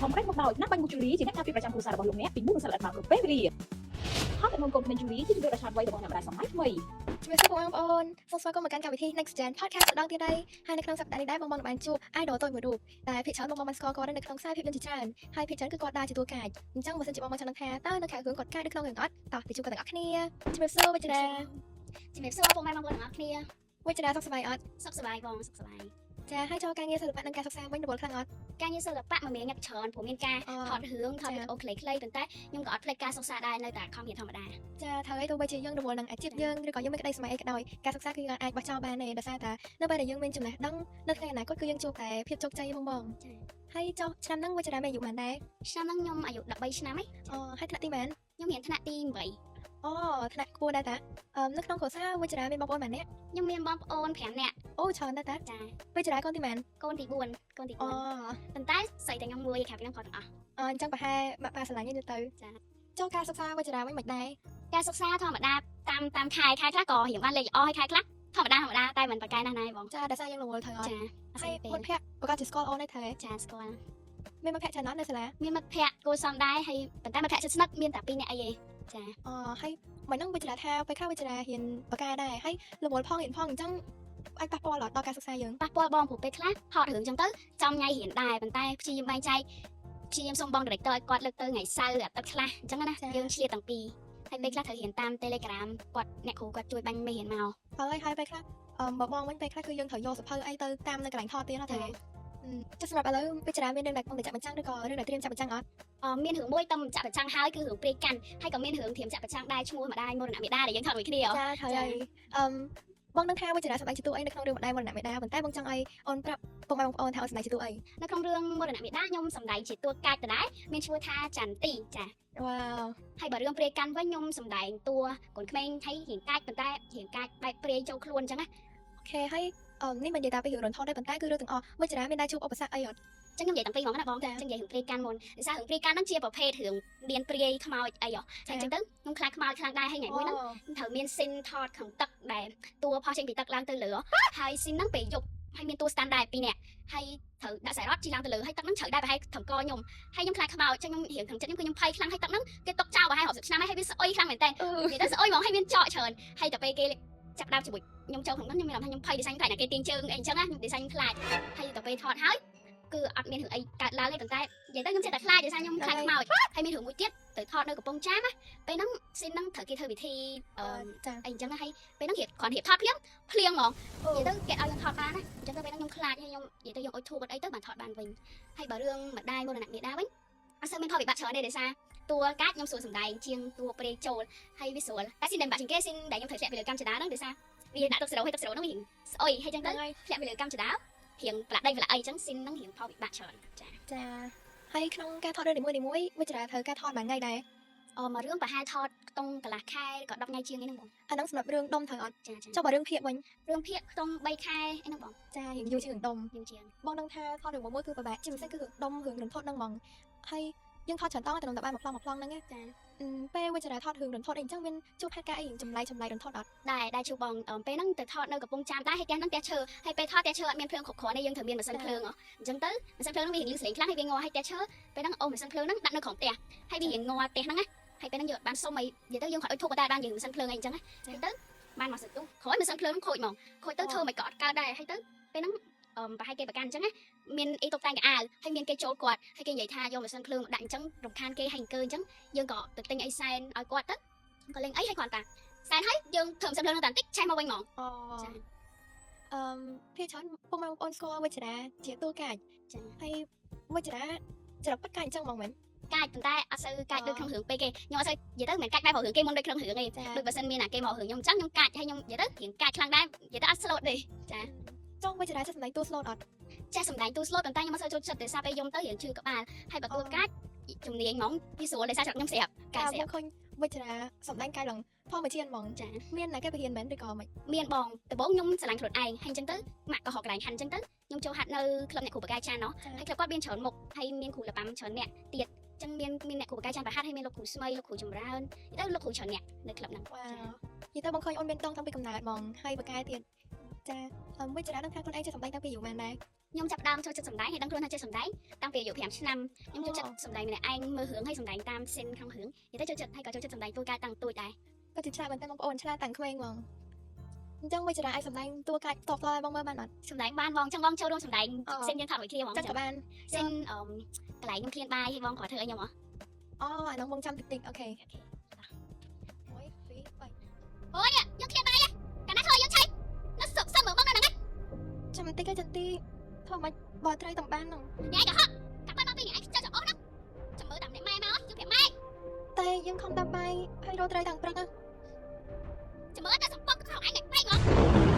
ធំផ្ដាច់មកដោយថ្នាំបាញ់មូជូរីជាអ្នកការពារប្រចាំគ្រួសាររបស់លោកអ្នកពីមូសនិងសត្វល្អិតមកគ្រប់ពេលវេលាហត់តែនកូនក្មេងជូរីជាជម្រើសដ៏ឆ្លាតវៃរបស់អ្នកម្ដាយសម័យថ្មី ជំរាបសួរបងប្អូនសូមស្វាគមន៍មកកាន់កម្មវិធី Next Gen Podcast ម្ដងទៀតហើយហើយនៅក្នុងសប្តាហ៍នេះដែរបងប្អូនបានជួប idol តូចមួយរូបដែលភាគច្រើនបងប្អូនបានស្គាល់គាត់នៅក្នុងខ្សែភាពយន្តជាច្រើនហើយភាគច្រើនគឺគាត់ដើរជាតួកាចអញ្ចឹងបើសិនជាបងប្អូនចង់ដឹងថាតើនៅក្រៅរឿងគាត់កាចនៅក្នុងរឿងអត់តោះទៅជួបគាត់ទាំងអស់គ្នាជំរាបសួរវិជ្ជរា ជំរាបសួរពុកម៉ែបងប្អូនទាំងអស់គ្នា វិជ្ជរាសុខសប្បាយអត់ សុខសប្បាយបងសុខសប្បាយ ចាហើយចូលការងារសិល្បៈនិងការសិក្សាវិញរវល់ខ្លាំងអត់ ការងារសិល្បៈមិនមានញឹកច្រើនព្រោះមានការ អូ ថតរឿងថតវីដេអូខ្លីៗប៉ុន្តែខ្ញុំក៏អត់ភ្លេចការសិក្សាដែរនៅតែខំរៀនធម្មតា ចាត្រូវហើយទោះបីជាយើងរវល់នឹងអាជីពយើងឬក៏យើងមានក្តីសម័យអីក៏ដោយការសិក្សាគឺយើងអាចបោះចោលបានទេដោយសារតែនៅពេលដែលយើងមានចំណេះដឹងនៅថ្ងៃអនាគតគឺយើងជួបតែភាពជោគជ័យបងបងហើយចុះឆ្នាំហ្នឹងវិជ្ជរាមានអាយុប៉ុន្មានដែរ ឆ្នាំហ្នឹងខ្ញុំអាយុ13ឆ្នាំឯង អូហើយថ្នាក់ទីប៉ុន្មាន ខ្ញុំរៀនថ្នាក់ទី8 អូថ្នាក់ខ្ពស់ដែរតាអឺនៅក្នុងគ្រួសារវិជ្ជរាមានបងប្អូនប៉ុន្មាននាក់ ខ្ញុំមានបងប្អូន5នាក់ អូច្រើនដែរតា ចា វិជ្ជរាកូនទីប៉ុន្មានក ូនទី4កូនទី អូ 4ប៉ុន្តែស្រីតែខ្ញុំមួយក្រៅពីហ្នឹងគាត់ទាំងអស់ អអញ្ចឹងប្រហែលម៉ាក់ប៉ាស្រឡាញ់ឯងទៅ ចា ចូលការសិក្សាវិជ្ជរាវិញមិនដែរ ការសិក្សាធម្មតាតាមតាមខែខែខ្លះក៏រៀងបានលេខល្អហើយខែខ្លះធម្មតាធម្មតាតែមិនប្រកែណាស់ណាបង ចាដោយសារយើងរវល់ត្រូវអត់ ចាអត់ ហើយ សូវពេល មិត្តភក្តិប្រកាសជាស្គាល់អូនឯងត្រូវ ចាស្គាល់ មានមិត្តភក្តិច្រើនណាស់នៅសាលា មានមិត្តភក្តិគួរសមដែរហើយប៉ុន្តែមិត្តភក្តិជិតស្និទ្ធមានតែ2នាក់អីទេចា អូហើយមិនហ្នឹងវិជ្ជរាថាពេលខ្លះវិជ្ជរារៀនបកកែដែរហើយរវល់ផងរៀនផងអញ្ចឹងអាចប៉ះពាល់ដល់ការសិក្សាយើង ប៉ះពាល់បងព្រោះពេលខ្លះថតរឿងចឹងទៅចំថ្ងៃរៀនដែរប៉ុន្តែព្យាយាមបែងចែកព្យាយាមសុំបង director ឲ្យគាត់លើកទៅថ្ងៃសៅរ៍អាទិត្យខ្លះអញ្ចឹងណាយើងឆ្លៀតទាំងពីរហើយពេលខ្លះត្រូវរៀនតាម Telegram គាត់អ្នកគ្រូគាត់ជួយបាញ់មេរៀនមក ហើយហើយពេលខ្លះអឺបើបងវិញពេលខ្លះគឺយើងត្រូវយកសភៅអីទៅតាមនៅកន្លែងថតទៀតណាត្រូវចុះសម្រាប់ឥឡូវវិជ្ជរាមានរឿងដែលកំពុងតែចាក់បញ្ចាំងឬក៏រឿងដែលត្រៀមចាក់បញ្ចាំងអត់ អមានរឿងមួយតំចាក់ប្រចាំងហើយគឺរឿងព្រាយកាន់ហើយក៏មានរឿងធៀមចាក់ប្រចាំងដែរឈ្មោះម្ដាយមរណៈមេដាដែលយើងថតមួយគ្នា ចាត្រូវហើយអឹមបងដឹងថាវិជ្ជរាសម្ដែងជាតួអីនៅក្នុងរឿងម្ដាយមរណៈមេដាប៉ុន្តែបងចង់ឲ្យអូនប្រាប់ពុកម៉ែបងប្អូនថាអូនសម្ដែងជាតួអី នៅក្នុងរឿងមរណៈមេដាខ្ញុំសម្ដែងជាតួកាចដដែលមានឈ្មោះថាចន្ទទីចា វ៉ាវ ហើយបើរឿងព្រាយកាន់វិញខ្ញុំសម្ដែងតួកូនក្មេងហើយរៀងកាចប៉ុន្តែរៀងកាចបែបព្រាយចូលខ្លួនអញ្ចឹងណា OK ហើយអឹមនេះមិននិយាយតែពីរឿងរន្ធត់ទេប៉ុន្តែគឺរឿងទាំងអស់វិជ្ជរាមានដែរជួបឧបសគ្គអីអត់ ចឹងខ្ញុំនិយាយតាំងពីហ្មងណាបង ចា ចឹងនិយាយរឿងព្រាយកាន់មុនដោយសាររឿងព្រាយកាន់ហ្នឹងជាប្រភេទរឿងមានព្រាយខ្មោចអីហ៎ចឹងចឹងទៅខ្ញុំខ្លាចខ្មោចខ្លាំងដែរហើយថ្ងៃមួយហ្នឹងត្រូវមាន scene ថតក្នុងទឹកដែលតួផុសចេញពីទឹកឡើងទៅលើហើយ scene ហ្នឹងពេលយប់ហើយមានតួ stand ដែរពីរនាក់ហើយត្រូវដាក់ខ្សែរ៉កជិះឡើងទៅលើហើយទឹកហ្នឹងជ្រៅដែរប្រហែលត្រឹមកខ្ញុំហើយខ្ញុំខ្លាចខ្មោចចឹងខ្ញុំរៀងក្នុងចិត្តខ្ញុំគឺខ្ញុំភ័យខ្លាំងហើយទឹកហ្នឹងគេຕົកចោលប្រហែល60ឆ្នាំហើយហើយវាស្អុយខ្លាំងមែនតើ អឺ និយាយទៅស្អុយហ្មងហើយមានចកច្រើនហើយតែពេលគេចាប់ដើមជាមួយខ្ញុំចូលក្នុងហ្នឹងខ្ញុំមានអារម្មណ៍ថាខ្ញុំភ័យដោយសារខ្ញុំខ្លាចណាគេទាញជើងអីអញ្ចឹងណាខ្ញុំដោយសារខ្ញុំខ្លាចហើយទៅពេលថតហើយគឺអត់មានរឿងអីកើតឡើងទេប៉ុន្តែនិយាយទៅខ្ញុំចេះតែខ្លាចដោយសារខ្ញុំខ្លាចខ្មោចហើយមានរឿងមួយទៀតទៅថតនៅកំពង់ចាមណាពេលហ្នឹង scene ហ្នឹងត្រូវគេធ្វើពិធីអឺ ចា អីអញ្ចឹងណាហើយពេលហ្នឹងរៀបគ្រាន់រៀបថតភ្លាមភ្លៀងហ្មងនិយាយទៅគេឲ្យយើងថតបានណាអញ្ចឹងទៅពេលហ្នឹងខ្ញុំខ្លាចហើយខ្ញុំនិយាយទៅយើងអុជធូបអត់អីទៅបានថតបានវិញហើយបើរឿងម្ដាយមរណៈមេដាវិញអត់សូវមានផលវិបាកច្រើនទេដោយសារតួកាចខ្ញុំស្រួលសម្ដែងជាងតួព្រេចូល ហើយវាស្រួលតែ scene ដែលបាក់ជាងគេ scene ដែលខ្ញុំត្រូវធ្លាក់ពីលើកម្មចដាហ្នឹងដោយសារវាដាក់ទឹកស៊ីរ៉ូហើយទឹកស៊ីរ៉ូហ្នឹងវារៀងស្អុយហើយចឹងទៅ ហ្នឹងហើយ ធ្លាក់ពីលើកម្មចដារៀងប្រឡាក់ដីប្រឡាក់អីចឹង scene ហ្នឹងរៀងផលវិបាកច្រើនចា ចាហើយក្នុងការថតរឿងនីមួយៗវិជ្ជរាត្រូវការថតមួយថ្ងៃដែរ អមួយរឿងប្រហែលថតខ្ទង់កន្លះខែឬក៏10ថ្ងៃជាងអីហ្នឹងបង អាហ្នឹងសម្រាប់រឿងដុំត្រូវអត់ ចាចា ចុះបើរឿងភាគវិញ រឿងភាគខ្ទង់3ខែអីហ្នឹងបង ចារៀងយូរជាងរឿងដុំ យូរជាង បងដឹងថាថតរឿងមួយៗគឺពិបាកជាពិសេសគឺរឿងដុំរឿងរន្ធត់ហ្នឹងហ្មងហើយយើងថតច្រើនតង់តែនឹងតែបានមួយប្លង់មួយប្លង់ហ្នឹងណា ចា ពេលវិជ្ជរាថតរឿងរន្ធត់អីអញ្ចឹងមានជួបហេតុការណ៍អីចម្លែកចម្លែករន្ធត់អត់ ដែរដែរជួបបងពេលហ្នឹងទៅថតនៅកំពង់ចាមដែរហើយផ្ទះហ្នឹងផ្ទះឈើហើយពេលថតផ្ទះឈើអត់មានភ្លើងគ្រប់គ្រាន់ទេយើងត្រូវមានម៉ាស៊ីនភ្លើងហ៎អញ្ចឹងទៅម៉ាស៊ីនភ្លើងហ្នឹងវារៀងលឺស្រេងខ្លាំងហើយវាង័រហើយផ្ទះឈើពេលហ្នឹងអូម៉ាស៊ីនភ្លើងហ្នឹងដាក់នៅក្រោមផ្ទះហើយវារៀងង័រផ្ទះហ្នឹងណាហើយពេលហ្នឹងយើងអត់បានសុំអីនិយាយទៅយើងគាត់ឲ្យធូបតែបានយើងម៉ាស៊ីនភ្លើងអីអញ្ចឹងណាហើយទៅបានមកសន្ទុះក្រោយម៉ាស៊ីនភ្លើងហ្នឹងខូចហ្មងខូចទៅធ្វើមិនក៏អត់កើតដែរហើយទៅពេលហ្នឹងអឺប្រហែលគេប្រកាន់អញ្ចឹងណាមានអីតុបតែងកៅអៅហើយមានគេចូលគាត់ហើយគេនិយាយថាយកម៉ាស៊ីនភ្លើងមកដាក់អញ្ចឹងរំខានគេហើយអង្គើអញ្ចឹងយើងក៏ទៅទិញអីសែនឲ្យគាត់ទៅក៏លេងអីហើយគាត់តាសែនហើយយើងធ្វើម៉ាស៊ីនភ្លើងហ្នឹងតាបន្តិចឆេះមកវិញហ្មង អូ ចា អឺភាគច្រើនពុកម៉ែបងប្អូនស្គាល់វិជ្ជរាជាតួកាច ចា ហើយវិជ្ជរាច្រកពិតកាចអញ្ចឹងហ្មងមែន កាចប៉ុន្តែអត់សូវកាចដូចក្នុងរឿងពេកទេខ្ញុំអត់សូវនិយាយទៅមិនមែនកាចបែបរឿងគេមុនដូចក្នុងរឿងទេ ចា ដូចបើសិនមានអាគេមករឿងខ្ញុំអញ្ចឹងខ្ញុំកាចហើយខ្ញុំនិយាយទៅរៀងកាចខ្លាំងដែរនិយាយទៅអត់ slow ទេចា ចង់វិជ្ជរាចេះសម្ដែងតួ slow អត់ ចេះសម្ដែងទូ slow ប៉ុន្តែខ្ញុំអត់សូវចូលចិត្តទេសារពេលយំទៅរៀងឈឺក្បាលហើយបើតួកាចជំនាញហ្មងវាស្រួលដោយសារខ្ញុំស្រាប់កាចស្រាប់ បងឃើញវិជ្ជរាសម្ដែងកាយឡើងធម្មជាតិហ្មង ចា មានណាគេបរៀនមែនឬក៏មិន មានបងដំបូងខ្ញុំស្រឡាញ់ខ្លួនឯងហើយអញ្ចឹងទៅម៉ាក់ក៏ហកកន្លែងហាត់អញ្ចឹងទៅខ្ញុំចូលហាត់នៅក្លឹបអ្នកគ្រូបកាយចានណោះហើយក្លឹបគាត់មានច្រើនមុខហើយមានគ្រូលបាំច្រើនអ្នកទៀតចឹងមានអ្នកគ្រូបកាយចានប្រហាត់ហើយមានលោកគ្រូស្មីលោកគ្រូចម្រើនទៅលោកគ្រូច្រើនអ្នកនៅក្លឹបហ្នឹង វ៉ាវនិយាយទៅបងឃើញអូនមានដងតាំងពីកំណើតហ្មងហើយបកែទៀត ចាវិចារដឹងថាខ្លួនឯងចេះសម្ដែងតាំងពីយូរមែនដែរ ខ្ញុំចាប់ផ្ដើមចូលចិត្តសម្ដែងហើយដឹងខ្លួនថាចេះសម្ដែងតាំងពីអាយុ5ឆ្នាំខ្ញុំចូលចិត្តសម្ដែងម្នាក់ឯងមើលរឿងហើយសម្ដែងតាម scene ក្នុងរឿងនិយាយទៅចូលចិត្តហើយក៏ចូលចិត្តសម្ដែងតួកាយតាំងតូចដែរ ក៏ជាឆ្លាតមែនតើបងប្អូនឆ្លាតតាំងក្មេងហ្មងអញ្ចឹងវិចារអាចសម្ដែងតួកាយតបតឲ្យបងមើលបានអត់ សម្ដែងបានបងចឹងបងចូលរួមសម្ដែង scene យើងថតមួយគ្នាហ្មង ចឹងក៏បាន scene អឺកន្លែងខ្ញុំឃ្លានបាយហើយបងគាត់ធ្វើឲ្យខ្ញុំហ៎ អូអានោះបងចាំតិចតិច okay 1 2 3 អូយយើងឃ្លានបាយកាលណាធ្វើយើងឆៃនៅសុកសឹមមើលបងនៅហ្នឹង ចាំតិចឯងចន្ទីធ្វើមិនបើត្រីតំបានហ្នឹង ញ៉ៃក៏ហក់កាប់បានមកពីនេះឯងខ្ជិលចអស់ណាចាំមើលតាមអ្នកម៉ែមកយើងប្រាប់ម៉ែ តែយើងខំដាំបាយហើយរកត្រីតាំងព្រឹកណា ចាំមើលតែសំពកក្នុងឯងឯងបែកហ្មង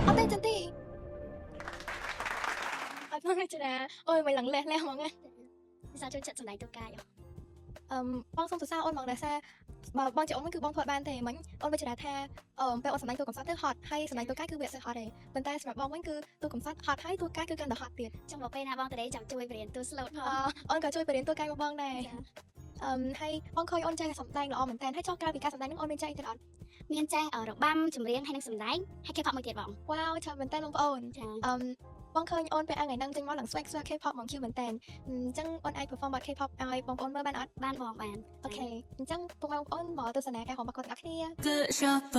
អត់ទេចន្ទីអត់មកចាអូយមិនឡើងលះលះហ្មងណា ពិសាចូលចិត្តសម្ដែងតួកាយ អឹមបងសុំសរសើរអូនហ្មងដោយសារបើបងជាអូនវិញគឺបងធ្វើបានទេមិញអូនវិចារថាអឺពេលអូនសម្ដែងតួកំសត់ទៅហត់ហើយសម្ដែងតួកាយគឺវាអត់សូវហត់ទេប៉ុន្តែសម្រាប់បងវិញគឺតួកំសត់ហត់ហើយតួកាយគឺកាន់តែហត់ទៀត ចាំមកពេលណាបងតេចាំជួយបរៀនតួ slow ផង អអូនក៏ជួយបរៀនតួកាយមកបងដែរអឹមហើយបងឃើញអូនចេះសម្ដែងល្អមែនតើហើយចុះក្រៅពីការសម្ដែងហ្នឹងអូនមានចេះអីទៀតអត់ មានចេះរបាំចម្រៀងហើយនឹងសម្ដែងហើយ K-pop មួយទៀតបង វ៉ាវច្រើនមែនតើបងប្អូន ចា អឹមបងឃើញអូនពេលថ្ងៃហ្នឹងចេញមកឡើង swag swag K-pop ហ្មង cute មែនតើអញ្ចឹងអូនអាច perform បទ K-pop ឲ្យបងប្អូនមើលបានអត់ បានបងបាន okay អញ្ចឹងពុកម៉ែបងប្អូនមកទស្សនាការរបស់គាត់ទាំងអស់គ្នា 그 셔퍼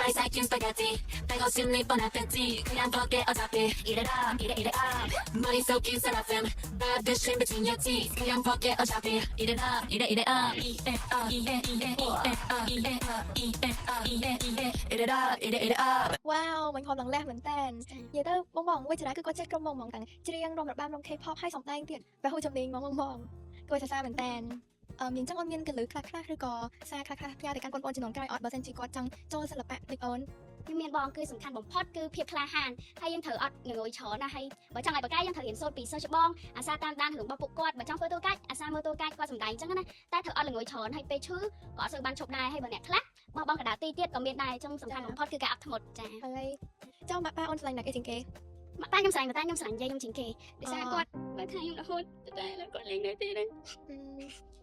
이빨 삭힌 스파게티 빼고 싶니 bon appetit 그냥 벗게 어차피 이래라 이래 이래 up 머리 속인 세라핌 Bad bitch in between your teeth 그냥 벗게 어차피 이래라 이래 이래 up 이래 up 이래 이래 이래 up 이래 up 이래 up 이래 이래 이래라 이래 이래 up វ៉ាវមិនខំឡើងលះមែនតើនិយាយទៅបងបងវិចារគឺគាត់ចេះក្រុមបងហ្មងទាំងច្រៀងរំរបាំរំ K-pop ហើយសម្ដែងទៀតបែរហូជំនាញហ្មងបងបងគួរសរសើរមែនតើអឺមានចឹងអូនមានកលឹះខ្លះខ្លះឬក៏សារខ្លះខ្លះផ្ញើទៅកាន់បងប្អូនជំនាន់ក្រោយអត់បើសិនជាគាត់ចង់ចូលសិល្បៈដូចអូន ខ្ញុំមានបងគឺសំខាន់បំផុតគឺភាពក្លាហានហើយយើងត្រូវអត់ងងុយច្រើនណាហើយបើចង់ឲ្យបកាយយើងត្រូវរៀនសូត្រពីសិស្សច្បងអាសាតាមដានរឿងរបស់ពួកគាត់បើចង់ធ្វើតួកាច់អាសាមើលតួកាច់គាត់សម្ដែងអញ្ចឹងណាតែត្រូវអត់ងងុយច្រើនហើយពេលឈឺក៏អត់សូវបានឈប់ដែរហើយបើអ្នកខ្លះបងបងកដាទីទៀតក៏មានដែរអញ្ចឹងសំខាន់បំផុតគឺការអត់ធ្មត់ចា ហើយចង់ម៉ាក់ប៉ាអូនឆ្លាញ់ណាស់គេជាងគេ ម៉ាក់ប៉ាខ្ញុំស្រឡាញ់តែខ្ញុំស្រឡាញ់យាយខ្ញុំជាងគេដោយសារគាត់បើថាខ្ញុំរហូតតែឥឡូវគាត់លែងនៅទេហ្នឹង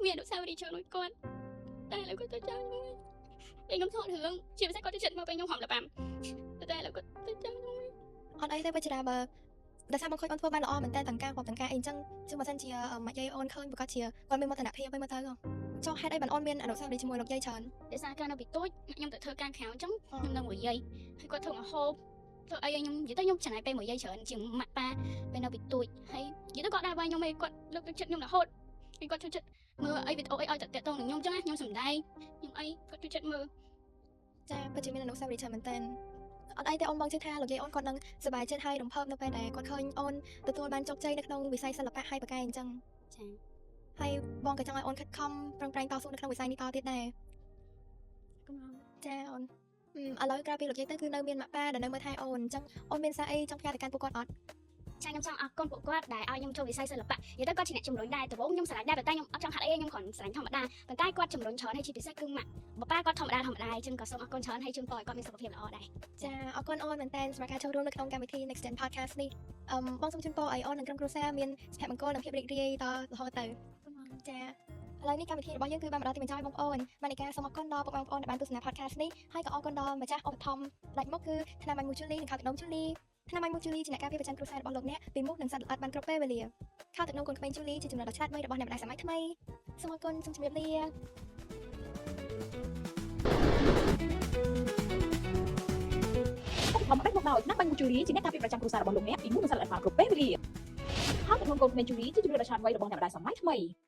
មានអនុស្សាវរីយ៍ច្រើនដូចគាត់តែឥឡូវគាត់ទៅចាស់ហើយពេលខ្ញុំថតរឿងជាពិសេសគាត់ទៅចិត្តមកពេលខ្ញុំហំលបាំតែឥឡូវគាត់ទៅចាស់ហើយ អត់អីទេវិចារបើដោយសារបងឃើញអូនធ្វើបានល្អមែនតើទាំងការរាប់ទាំងការអីអញ្ចឹងជាងបើសិនជាម៉ាក់យាយអូនឃើញប្រកាសជាគាត់មានមោទនភាពវិញមើលទៅចុះហេតុអីបានអូនមានអនុស្សាវរីយ៍ជាមួយលោកយាយច្រើន ដោយសារកាលនៅពីតូចខ្ញុំទៅធ្វើការក្រៅអញ្ចឹងខ្ញុំនៅមួយយាយហើយគាត់ធ្វើម្ហូបធ្វើអីឲ្យខ្ញុំនិយាយទៅខ្ញុំចំណាយពេលមួយយាយច្រើនជាងម៉ាក់ប៉ាពេលនៅពីតូចហើយនិយាយទៅគាត់ដែរវាយខ្ញុំឯងគាត់លើកទឹកចិត្តខ្ញុំរហូតហើយគាត់ចូលចិត្តមើលអីវីដេអូអីឲ្យតែតាក់ទងនឹងខ្ញុំអញ្ចឹងណាខ្ញុំសម្ដែងខ្ញុំអីគាត់ចូលចិត្តមើល ចាពិតជាមានអនុស្សាវរីយ៍ច្រើនមែនតើអត់អីទេអូនបងជឿថាលោកយាយអូនគាត់នឹងសប្បាយចិត្តហើយរំភើបនៅពេលដែលគាត់ឃើញអូនទទួលបានជោគជ័យនៅក្នុងវិស័យសិល្បៈហើយបកែអញ្ចឹង ចា ហើយបងក៏ចង់ឲ្យអូនខិតខំប្រឹងប្រែងតស៊ូនៅក្នុងវិស័យនេះតទៀតដែរចាអូនឥឡូវក្រៅពីលោកយាយទៅគឺនៅមានម៉ាក់ប៉ាដែលនៅមើលថែអូនអញ្ចឹងអូនមានសារអីចង់ផ្ញើទៅកាន់ពួកគាត់អត់ ចាខ្ញុំចង់អរគុណពួកគាត់ដែលឲ្យខ្ញុំចូលវិស័យសិល្បៈនិយាយទៅគាត់ជាអ្នកជំរុញដែរដំបូងខ្ញុំស្រឡាញ់ដែរប៉ុន្តែខ្ញុំអត់ចង់ហាត់អីខ្ញុំគ្រាន់ស្រឡាញ់ធម្មតាប៉ុន្តែគាត់ជំរុញច្រើនហើយជាពិសេសគឺម៉ាក់ប៉ាគាត់ធម្មតាធម្មតាអញ្ចឹងក៏សូមអរគុណច្រើនហើយជូនពរឲ្យគាត់មានសុខភាពល្អដែរ ចាអរគុណអូនមែនតើសម្រាប់ការចូលរួមនៅក្នុងកម្មវិធី Next Gen Podcast នេះអឹមបងសូមជូនពរឲ្យអូននិងក្រុមគ្រួសារមានសុភមង្គលនិងភាពរីករាយតរហូតទៅចាឥឡូវនេះកម្មវិធីរបស់យើងគឺបានមកដល់ទីបញ្ចប់ហើយបងប្អូនបាននៃការសូមអរគុណដល់ពុកម៉ែបងប្អូនដែលបានទស្សនា podcast នេះហើយក៏អរគុណដល់ម្ចាស់ឧបត្ថម្ភផ្ដាច់មុខគឺថ្នាំបាញ់មូជូលីនិងខោទឹកនោមជូលីថ្នាំបាញ់មូជូលីជាអ្នកការពារប្រចាំគ្រួសាររបស់លោកអ្នកពីមុខនិងសត្វល្អិតបានគ្រប់ពេលវេលាខោទឹកនោមកូនក្មេងជូលីជាចំណុចដ៏ឆ្លាតវៃរបស់អ្នកម្ដាយសម័យថ្មីសូមអរគុណសូមជម្រាបលា ឧបត្ថម្ភផ្ដាច់មុខដោយថ្នាំបាញ់មូជូរីជាអ្នកការពារប្រចាំគ្រួសាររបស់លោកអ្នកពីមុខនិងសត្វល្អិតបានគ្រប់ពេលវេលាហើយទឹកនោមកូនក្មេងជូរីជាជម្រើសដ៏ឆ្លាតវៃរបស់អ្នកម្ដាយសម័យថ្មី។